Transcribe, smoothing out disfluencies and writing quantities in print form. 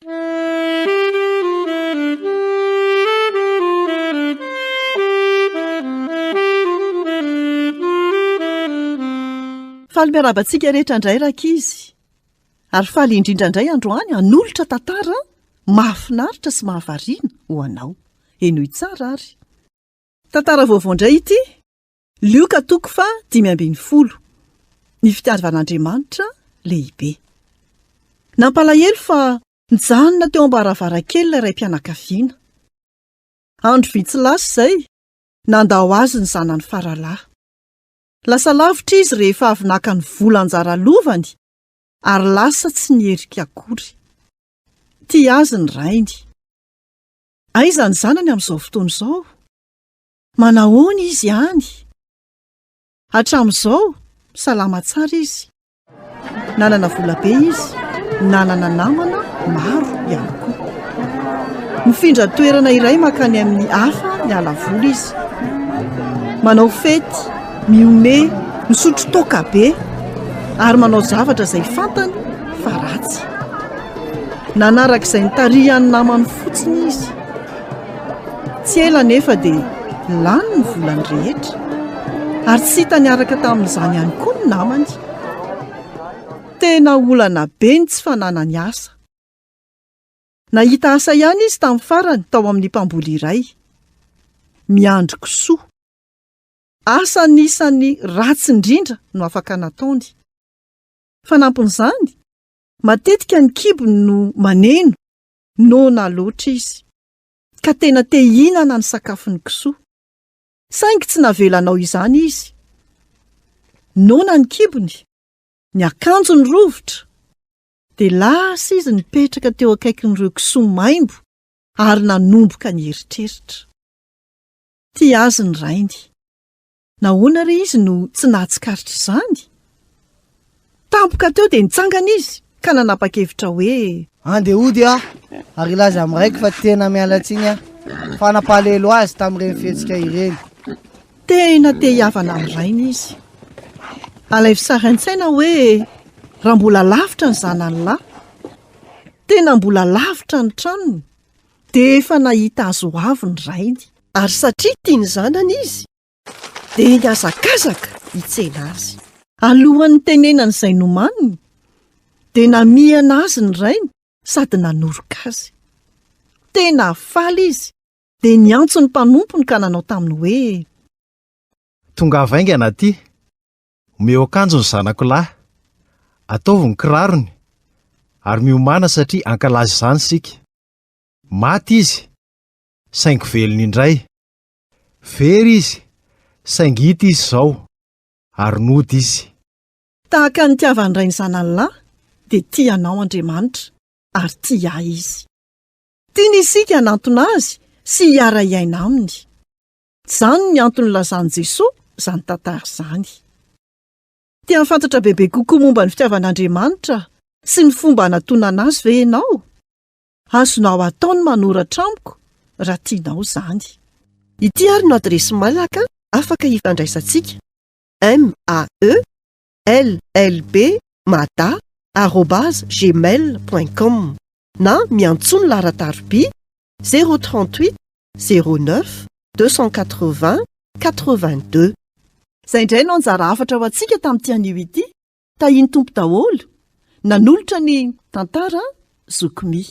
Faly miarahaba antsika rehetra indray rankizy. Ary faly indrindra indray androany hanolotra tantara mahafinaritra sy mahavariana ho anao. Henoy tsara ary. Tantara vaovao indray ity, Lioka toko faha 15, Ny fitiavan'Andriamanitra lehibe. Nampalahelo fa nijanona teo am-baravarankely ilay raim-pianakaviana. Andro vitsy lasa izay, nandao azy ny zanany faralahy. Lasa lavitra izy rehefa avy naka ny vola anjara lovany ary lasa tsy niherika akory. Tia azy ny rainy. Aiza ny zanany amin'izao fotoana izao? Manahoana izy any? Hatramin'izao, salama tsara izy. Nanana vola be izy, nanana namana maro ihany koa. Mifindra toerana iray mankany amin'ny hafa miala voly izy. Manao fety, mihomehy, misotro toaka be ary manao zavatra izay fantany fa ratsy. Nanaraka izay nitarihan'ny namany fotsiny izy. Tsy ela anefa dia lany ny volany rehetra ary tsy hita niaraka tamin'izany ihany koa ny namany. Tena olana be ny tsy fananany asa. Nahita asa ihany izy tamin'ny farany tao amin'ny mpamboly iray. Miandry kisoa. Asa anisan'ny ratsy indrindra no afaka nataony. Fanampin'izany, matetika ny kibony no maneno Noana loatra izy, ka tena te hihinana ny sakafon'ny kisoa. Saingy tsy navela hanao izany izy. Noana ny kibony, ny akanjony rovitra. Dia lasa izy nipetraka teo akaikin'ireo kisoa maimbo ary nanomboka nieritreritra. Tia azy ny rainy. Nahoana re izy no tsy nahatsikaritra izany? Tampoka teo dia nitsangana izy ka nanapa-kevitra hoe. Andeha hody aho ary hilaza amin'ny raiko fa tena miala tsiny aho fa nampalahelo azy tamin'ireny fihetsika ireny. Tena te hihavana amin'ny rainy izy. Alaivo sary an-tsaina hoe raha mbola lavitra ny zanany lahy, tena mbola lavitra ny tranony, dia efa nahita azy ho avy ny rainy. Ary satria tia ny zanany izy, dia nihazakazaka hitsena azy. Alohan'ny nitenenany izay nomaniny, dia namihana azy ny rainy sady nanoroka azy. Tena faly izy, dia niantso ny mpanompony ka nanao taminy hoe. Tongava haingana aty, omeo akanjo ny zanako lahy, ataovy ny kirarony, ary miomàna satria hankalaza izany isika. Maty izy, saingy velona indray. Very izy, saingy hita izy izao, ary nody izy. Tahaka ny nitiavan'ny ray ny zanany lahy, dia tia anao Andriamanitra, ary tia ahy Izy. Tiany isika hanantona Azy sy hiara-hiaina Aminy. Izany ny antony nilazan'i Jesoa izany tantara izany. Te hahafantatra bebe kokoa momba ny fitiavan'Andriamanitra sy ny fomba hanatonana Azy ve ianao? Azonao atao ny manoratra amiko raha tianao izany. Ity ary no adiresy mailaka afaka hifandraisantsika, MAE LLB mada arobase gmail point com na miantsoa ny laharan-tarobia 038 09 280 82. Izay indray no anjara hafatra ho antsika tamin'ity anio ity. Tahian'ny Tompo daholo. Nanolotra ny tantara Zoky Mi.